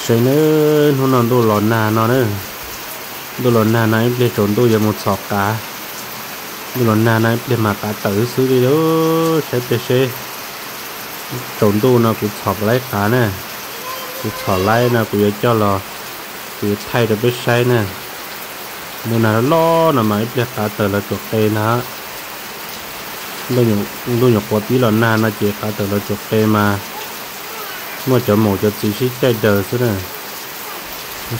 Saib nawb, hnub no ntuj los nag no na, ntuj los nag no ib pliag tsaus ntuj yuav mus txhom qav. Ntuj los nag no ib pliag mas qav tawm xwb li lauj, saib peb seb. Tsaus ntuj no kuv txhom laib qav na, kuv txhom laib no kuv yuav coj los, kuv yuav thaij rau peb saib na. Ntuj nag loj no mas ib pliag qav tawm los tsuam qe ntag. Ntuj nyuam qhuav pib los nag no ces qav tawm los tsuam qe mas muaj cov maum cov txiv sib caij daws xwb na.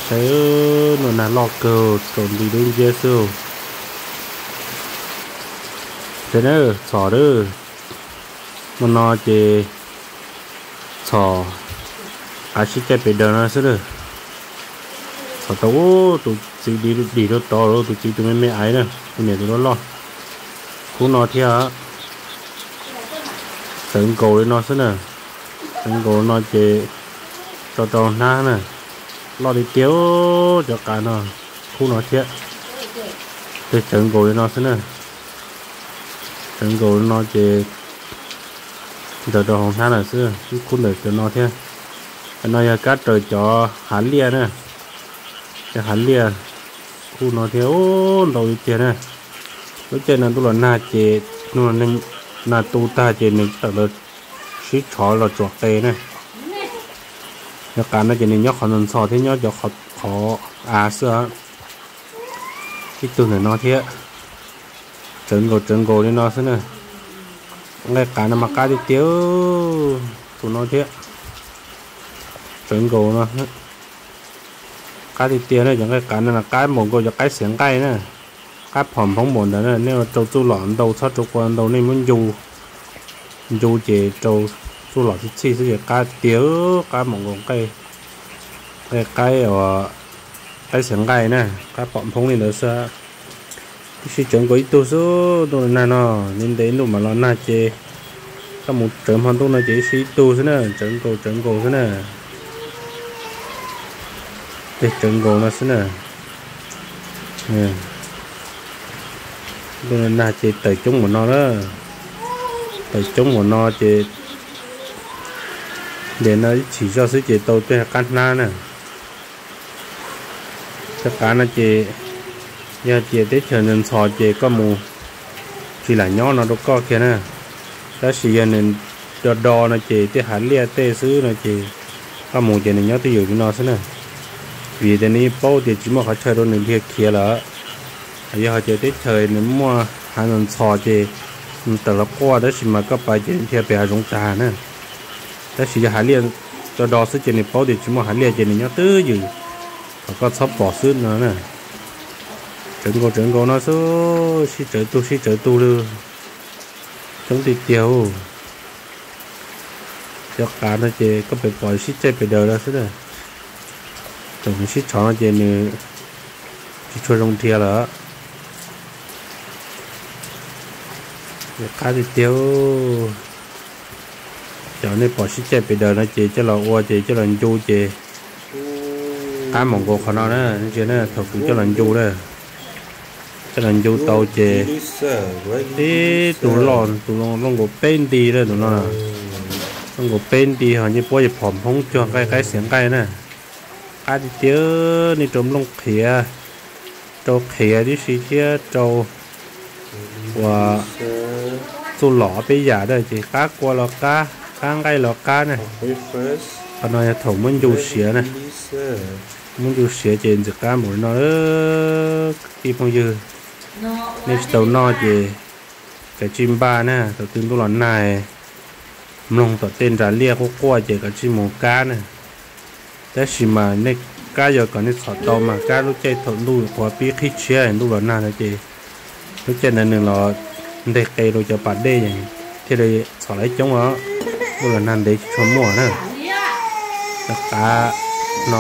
Saib, ntuj nag loj kawg, tsaus nti dub nciab xwb. Saib na, txhom a, hmo no ces txhom qav sib caij pes daws no xwb na. Txhom tau tus txiv dim rau tod, tus txiv tus me me aiv na, tus niam tus loj loj. Khub no thiab, tsawv nkaus li no xwb na. Tsawv nkaus no ces tso rau hnab na, loj tiag tiag cov qav no, khub no thiab. Ces tsawv nkaus li no xwb na. Tsawv nkaus li no ces ntsaws rau hauv hnab lawm xwb, ib khub ntawm cov no thiab. Cov no yog kab raws cov hav liaj na, cov hav liaj, khub no thiab, ntau li tiag na. Lub caij no ntuj los nag ces, nag tu tag ces nws tawm los sib tshov los tsuam qe na. Cov qav no ces nws nyob qhov ntxhov ntxhov thiab nyob cov qhov av xwb. Ib tug ntawm no thiab, tsawv nkaus tsawv nkaus li no xwb na. Nqaij qav no mas qab tiag tiag, tus no thiab, tsawv nkaus no. Qab tiag tiag na, cov nqaij qav no qab npaum nkaus cov qaib xiav nqaij na. Qab phom nphoob npaum ntawd na, nej ua rau txuj lom ntau txhob rau kua ntau, nej muab ncu, ncu ces rau txuj lom txhij txhij xwb ces qab tiag, qab npaum nkaus nqaij, nqaij qaib, qaib xiav nqaij na, qab phom nphoob li ntawd xwb. Ib sij tsawv nkaus ib tug xwb, ntuj los nag no, ntev ntev ntuj mam los nag ces koj mus tsawv hmo ntuj no ces ib sij ib tug xwb na, tsawv nkaus tsawv nkaus xwb na. Tej tsawv nkaus no xwb na. Ntuj los nag ces tawm coob npaum no na, tawm coob npaum no ces ntawm no ib chim zoj xwb ces tau tej qab hnab na. Tej qav no ces yog tias teb chaws ntxhov ntxhov ces koj mus tsis lam nyob no rau koj kiag na. Tab sis yog nws do do no ces tej hav liaj tej xwb no ces koj mus ces nws nyob twj ywm li no xwb na. Vim tias nws yeej paub tias tsis muaj qhov chaw rau nws dhia khiav lawm. Yog hais tias teb chaws nws muaj hav ntxhov ntxhov ces nws tawm los quaj, tab sis mas koj pais ces nws dhia pem hav zoov tag na. Tab sis yog hav liaj do do xwb ces nws paub tias tsis muaj hav liaj ces nws nyob twj ywm, kom koj txhob pom xwb no na. Tsawv nkaus tsawv nkaus no xwb, sib tsawv tug sib tsawv tug li, coob tiag tiag. Cov qav no ces koj pem pom sib caij pes daws lawm xwb na. Thaum nws sib tshov no ces nws tsis tshua zoo dhia lawm. Qab tiag tiag. Cov nej pom sib caij pes daws no ces coj los ua ces coj los ncu ces qab npaum nkaus qhov no na, ntsia na, thaum kuv coj los ncu na, coj los ncu tau ces tib tug loj, tus loj nkaus peb nti lawm tus no. Loj nkaus peb nti ho ncej puab yog phom nphoob cuag nqaij qaib xiav nqaij na. Qab tiag tiag, nej rau nplooj qhiav, rau qhiav tib si thiab rau uas txuj lom peb yam na ces qab kua los qab, qab nqaij los qab na. Qhov no yog thaum muab ncu siav na, muab ncu siav ces ntxim qab npaum li no. Kwv tij phooj ywg, nej tsis tau noj ces kav tsij npaj na, thaum twg ntuj los nag mloog tom tej nras liaj quaj quaj ces kav tsij mus kab na. Tab sis mas nej kab yuav kom nej txhom tau mas kab lub caij thaum ntuj qhuav pib qhib tshiab ntuj los nag no ces lub caij ntawd nws los nteg qe rau cov pas dej thiaj li txhom laib coob os. Ntuj los nag ntev tsis tshua muaj na. Cov qav no